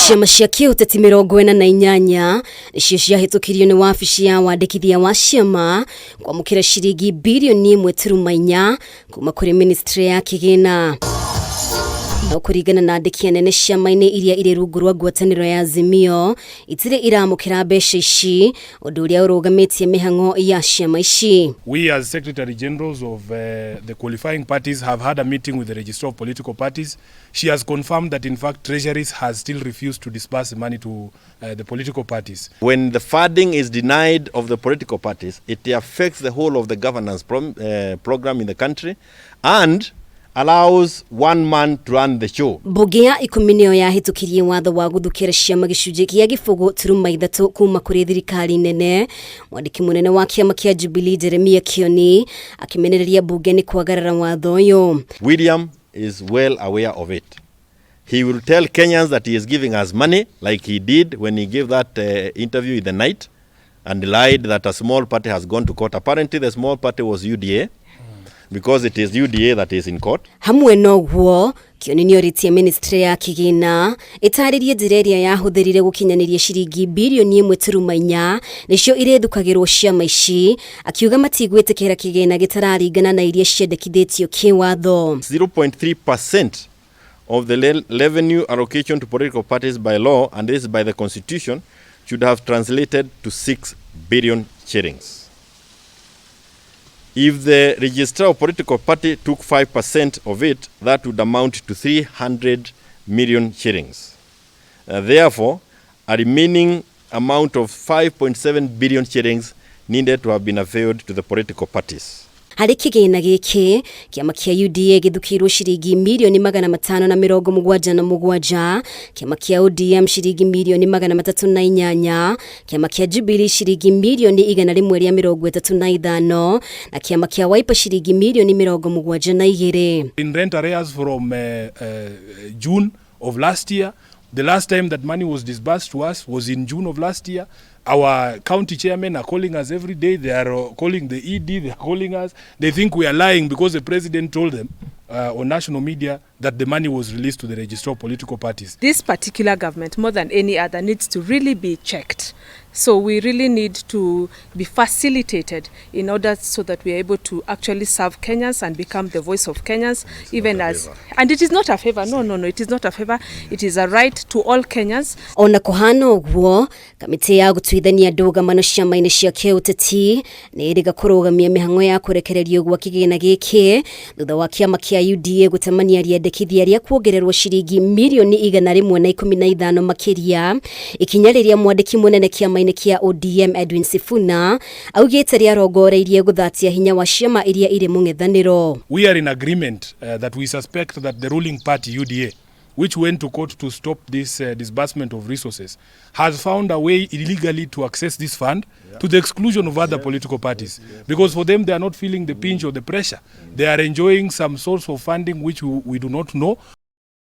Ciama cia kĩũteti 48 nĩcio ciahĩtũkirio nĩ wabici ya wandĩkithia wa ciama kwamũkĩra ciringi birioni 1.4 kuma kũrĩ ministry ya kĩgĩna. No kũringana na andĩki anene ciama-inĩ iria irĩ rungu rwa ngwatanĩro ya Azimio itirĩ iramũkĩra mbeca ici, ũndũ ũrĩa ũrũgamĩtie mĩhang'o ya ciama ici. We as Secretary Generals of the qualifying parties have had a meeting with the Registrar of Political Parties. She has confirmed that in fact Treasuries has still refused to disburse money to the political parties. When the funding is denied of the political parties, it affects the whole of the governance program in the country and allows one man to run the show. Mbunge ya 10 nĩyo yahĩtũkirie watho wa gũthukĩra ciama gĩcunjĩ kĩa 0.3 kuma kũrĩ thirikari nene. Mwandĩki mũnene wa kĩama kĩa Jubilee Jeremia Kioni akĩmenereria mbunge nĩ kwagarara watho ũyũ. William is well aware of it. He will tell Kenyans that he is giving us money like he did when he gave that interview in the night and lied that a small party has gone to court. Apparently the small party was UDA because it is UDA that is in court. Hamwe noguo Kioni nĩorĩtie ministry ya kĩgĩna ĩtarĩrie njĩra ĩrĩa yahũthĩrire gũkinyanĩria ciringi birioni 1.4 nĩcio irĩthukagĩrwo ciama ici, akiuga matigwĩtĩkĩra kĩgĩna gĩtararingana na iria ciendekithĩtio kĩwatho. 0.3% of the revenue allocation to political parties by law, and this is by the constitution, should have translated to 6 billion shillings. If the registrar of political party took 5% of it, that would amount to 300 million shillings. Therefore, a remaining amount of 5.7 billion shillings needed to have been availed to the political parties. Harĩ kĩgĩna gĩkĩ, kĩama kĩa UDA gĩthukĩirwo ciringi mirioni 577, kĩama kĩa ODM ciringi mirioni 308, kĩama kĩa Jubilee ciringi mirioni 135, na kĩama kĩa Wiper ciringi mirioni 72. In rent arrears from June of last year. The last time that money was disbursed to us was in June of last year. Our county chairmen are calling us every day. They are calling the ED, they are calling us. They think we are lying because the president told them on national media that the money was released to the registrar of political parties. This particular government, more than any other, needs to really be checked. So we really need to be facilitated in order so that we are able to actually serve Kenyans and become the voice of Kenyans, even as, and it is not a favor, no, no, no, it is not a favor, it is a right to all Kenyans. Ona kũhana ũguo, kamĩtĩ ya gũtuithania ndũgamano ciama-inĩ cia kĩũteti nĩ ĩrĩga kũrũgamia mĩhang'o ya kũrekererio gwa kĩgĩna gĩkĩ thutha wa kĩama kĩa UDA gũtemania rĩendekithia rĩa kuongererwo ciringi mirioni 115 makĩria, ikinya rĩrĩa mwandĩki mũnene kĩama-inĩ kĩa ODM Edwin Sifuna augĩte rĩarongoreirie gũthatia hinya wa ciama iria irĩ mũng'ethanĩro. We are in agreement that we suspect that the ruling party UDA, which went to court to stop this disbursement of resources, has found a way illegally to access this fund to the exclusion of other political parties. Because for them, they are not feeling the pinch or the pressure. They are enjoying some source of funding which we do not know.